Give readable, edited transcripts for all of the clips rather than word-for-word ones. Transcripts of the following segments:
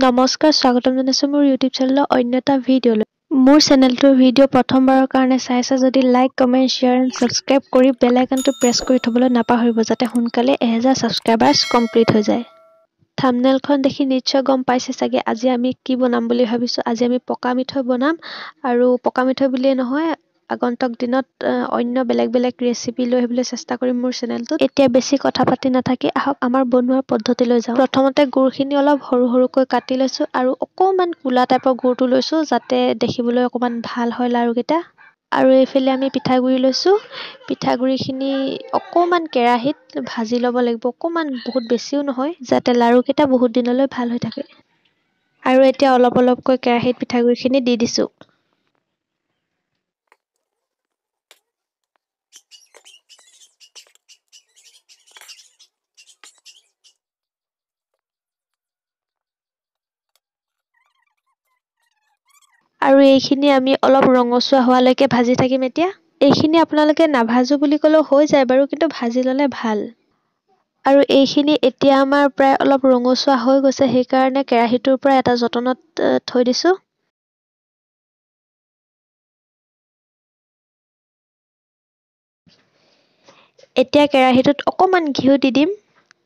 নমস্কাৰ, স্বাগতম জনাইছোঁ মোৰ ইউটিউব চেনেলৰ অন্য এটা ভিডিঅ'লৈ। মোৰ চেনেলটোৰ ভিডিঅ' প্ৰথমবাৰৰ কাৰণে চাইছে যদি like, comment, share and subscribe কৰি বেল আইকনটো প্ৰেছ কৰি থ'বলৈ নাপাহৰিব, যাতে সোনকালে 1000 ছাবস্ক্ৰাইবাৰ্ছ কমপ্লিট হৈ যায়। থাম্বনেইলখন দেখি নিশ্চয় গম পাইছে চাগে আজি আমি কি বনাম বুলি ভাবিছোঁ। আজি আমি পকা মিঠৈ বনাম, আৰু পকা মিঠৈ বুলিয়ে নহয়, আগন্তুক দিনত অন্য বেলেগ বেলেগ ৰেচিপি লৈ আহিবলৈ চেষ্টা কৰিম মোৰ চেনেলটোত। এতিয়া বেছি কথা পাতি নাথাকি আহক আমাৰ বনোৱাৰ পদ্ধতিলৈ যাওঁ। প্ৰথমতে গুড়খিনি অলপ সৰু সৰুকৈ কাটি লৈছোঁ আৰু অকণমান ক'লা টাইপৰ গুড়টো লৈছোঁ, যাতে দেখিবলৈ অকণমান ভাল হয় লাড়ুকেইটা। আৰু এইফালে আমি পিঠাগুড়ি লৈছোঁ। পিঠাগুড়িখিনি অকণমান কেৰাহীত ভাজি ল'ব লাগিব, অকণমান, বহুত বেছিও নহয়, যাতে লাড়ুকেইটা বহুত দিনলৈ ভাল হৈ থাকে। আৰু এতিয়া অলপ অলপকৈ কেৰাহীত পিঠাগুড়িখিনি দি দিছোঁ। আৰু এইখিনি আমি অলপ ৰঙচুৱা হোৱালৈকে ভাজি থাকিম। এতিয়া এইখিনি আপোনালোকে নাভাজো বুলি ক'লেও হৈ যায় বাৰু, কিন্তু ভাজি ল'লে ভাল। আৰু এইখিনি এতিয়া আমাৰ প্ৰায় অলপ ৰঙচুৱা হৈ গৈছে, সেইকাৰণে কেৰাহীটোৰ পৰা এটা যতনত থৈ দিছোঁ। এতিয়া কেৰাহীটোত অকণমান ঘিউ দি দিম,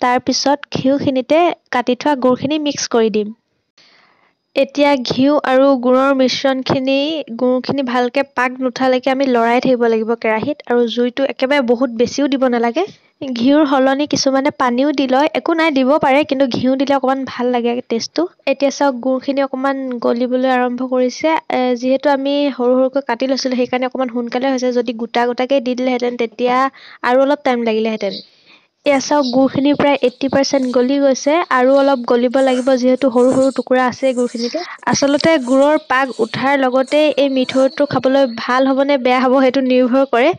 তাৰপিছত ঘিউখিনিতে কাটি থোৱা গুড়খিনি মিক্স কৰি দিম। এতিয়া ঘিউ আৰু গুড়ৰ মিশ্ৰণখিনি, গুড়খিনি ভালকৈ পাক নুঠালৈকে আমি লৰাই থাকিব লাগিব কেৰাহীত, আৰু জুইটো একেবাৰে বহুত বেছিও দিব নালাগে। ঘিউৰ সলনি কিছুমানে পানীও দি লয়, একো নাই, দিব পাৰে, কিন্তু ঘিউ দিলে অকণমান ভাল লাগে টেষ্টটো। এতিয়া চাওক গুড়খিনি অকণমান গলিবলৈ আৰম্ভ কৰিছে। যিহেতু আমি সৰু সৰুকৈ কাটি লৈছিলোঁ, সেইকাৰণে অকণমান সোনকালে হৈছে। যদি গোটা গোটাকৈ দি দিলেহেঁতেন তেতিয়া আৰু অলপ টাইম লাগিলেহেঁতেন। এয়া চাওক গুড়খিনি প্ৰায় 80% গলি গৈছে, আৰু অলপ গলিব লাগিব যিহেতু সৰু সৰু টুকুৰা আছে গুড়খিনিতে। আচলতে গুড়ৰ পাক উঠাৰ লগতে এই মিঠৈটো খাবলৈ ভাল হ'বনে বেয়া হ'ব সেইটো নিৰ্ভৰ কৰে।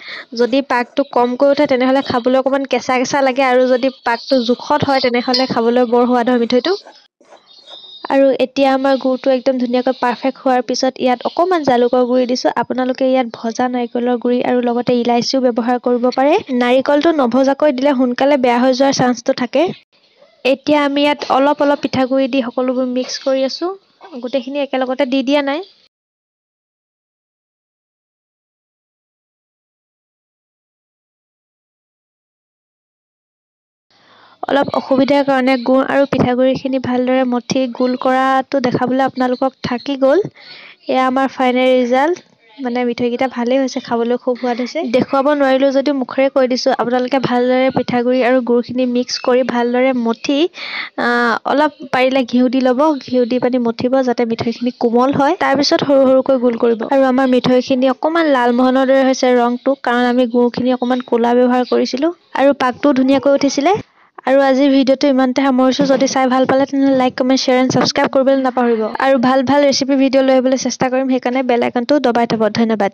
যদি পাকটো কমকৈ উঠে তেনেহ'লে খাবলৈ অকণমান কেঁচা কেঁচা লাগে, আৰু যদি পাকটো জোখত হয় তেনেহ'লে খাবলৈ বৰ সোৱাদ হয় মিঠৈটো। আৰু এতিয়া আমাৰ গুড়টো একদম ধুনীয়াকৈ পাৰফেক্ট হোৱাৰ পিছত ইয়াত অকণমান জালুকৰ গুড়ি দিছোঁ। আপোনালোকে ইয়াত ভজা নাৰিকলৰ গুড়ি আৰু লগতে ইলাচিও ব্যৱহাৰ কৰিব পাৰে। নাৰিকলটো নভজাকৈ দিলে সোনকালে বেয়া হৈ যোৱাৰ চান্সটো থাকে। এতিয়া আমি ইয়াত অলপ অলপ পিঠাগুড়ি দি সকলোবোৰ মিক্স কৰি আছোঁ, গোটেইখিনি একেলগতে দি দিয়া নাই। অলপ অসুবিধাৰ কাৰণে গুড় আৰু পিঠাগুড়িখিনি ভালদৰে মঠি গোল কৰাটো দেখাবলৈ আপোনালোকক থাকি গ'ল। এয়া আমাৰ ফাইনেল ৰিজাল্ট, মানে মিঠৈকেইটা ভালেই হৈছে, খাবলৈ খুব সোৱাদ হৈছে। দেখুৱাব নোৱাৰিলোঁ যদিও মুখেৰে কৈ দিছোঁ, আপোনালোকে ভালদৰে পিঠাগুড়ি আৰু গুড়খিনি মিক্স কৰি ভালদৰে মঠি অলপ পাৰিলে ঘিউ দি ল'ব, ঘিউ দি পানি মঠিব যাতে মিঠৈখিনি কোমল হয়। তাৰপিছত সৰু সৰুকৈ গোল কৰিব। আৰু আমাৰ মিঠৈখিনি অকণমান লালমোহনৰ দৰে হৈছে ৰংটো, কাৰণ আমি গুড়খিনি অকণমান ক'লা ব্যৱহাৰ কৰিছিলোঁ, আৰু পাকটোও ধুনীয়াকৈ উঠিছিলে। আৰু আজিৰ ভিডিঅ'টো ইমানতে সামৰিছোঁ। যদি চাই ভাল পালে তেনেহ'লে like, comment, share and subscribe কৰিবলৈ নাপাহৰিব। আৰু ভাল ভাল ৰেচিপি ভিডিঅ' লৈ আহিবলৈ চেষ্টা কৰিম, সেইকাৰণে বেল আইকনটো দবাই থ'ব। ধন্যবাদ।